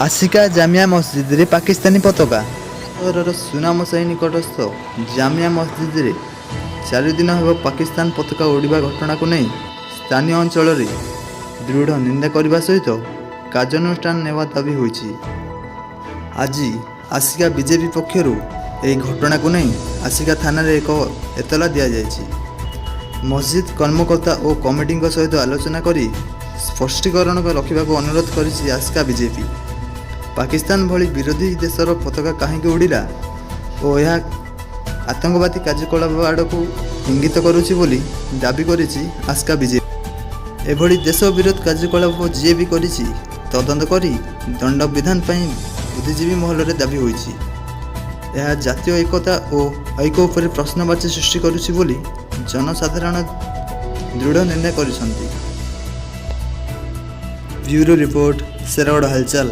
ଆସିକା ଜାମିଆ ମସଜିଦରେ ପାକିସ୍ତାନୀ ପତାକା। ସହରର ସୁନାମସାହି ନିକଟସ୍ଥ ଜାମିଆ ମସଜିଦରେ 4 ଦିନ ହେବ ପାକିସ୍ତାନ ପତାକା ଉଡ଼ିବା ଘଟଣାକୁ ନେଇ ସ୍ଥାନୀୟ ଅଞ୍ଚଳରେ ଦୃଢ଼ ନିନ୍ଦା କରିବା ସହିତ କାର୍ଯ୍ୟାନୁଷ୍ଠାନ ନେବା ଦାବି ହୋଇଛି। ଆଜି ଆସିକା ବିଜେପି ପକ୍ଷରୁ ଏହି ଘଟଣାକୁ ନେଇ ଆସିକା ଥାନାରେ ଏକ ଏତଲା ଦିଆଯାଇଛି। ମସଜିଦ କର୍ମକର୍ତ୍ତା ଓ କମିଟିଙ୍କ ସହିତ ଆଲୋଚନା କରି ସ୍ପଷ୍ଟୀକରଣ ରଖିବାକୁ ଅନୁରୋଧ କରିଛି ଆସିକା ବିଜେପି। ପାକିସ୍ତାନ ଭଳି ବିରୋଧୀ ଦେଶର ପତାକା କାହିଁକି ଉଡ଼ିଲା ଓ ଏହା ଆତଙ୍କବାଦୀ କାର୍ଯ୍ୟକଳାପ ଆଡ଼କୁ ଇଙ୍ଗିତ କରୁଛି ବୋଲି ଦାବି କରିଛି ଆସ୍କା ବିଜେପି। ଏଭଳି ଦେଶ ବିରୋଧ କାର୍ଯ୍ୟକଳାପ ଯିଏ ବି କରିଛି, ତଦନ୍ତ କରି ଦଣ୍ଡ ବିଧାନ ପାଇଁ ବୁଦ୍ଧିଜୀବୀ ମହଲରେ ଦାବି ହୋଇଛି। ଏହା ଜାତୀୟ ଏକତା ଓ ଐକ୍ୟ ଉପରେ ପ୍ରଶ୍ନବାଚୀ ସୃଷ୍ଟି କରୁଛି ବୋଲି ଜନସାଧାରଣ ଦୃଢ଼ ନିନ୍ଦା କରିଛନ୍ତି। ବ୍ୟୁରୋ ରିପୋର୍ଟ, ଶେରଗଡ଼ ହାଲଚାଲ।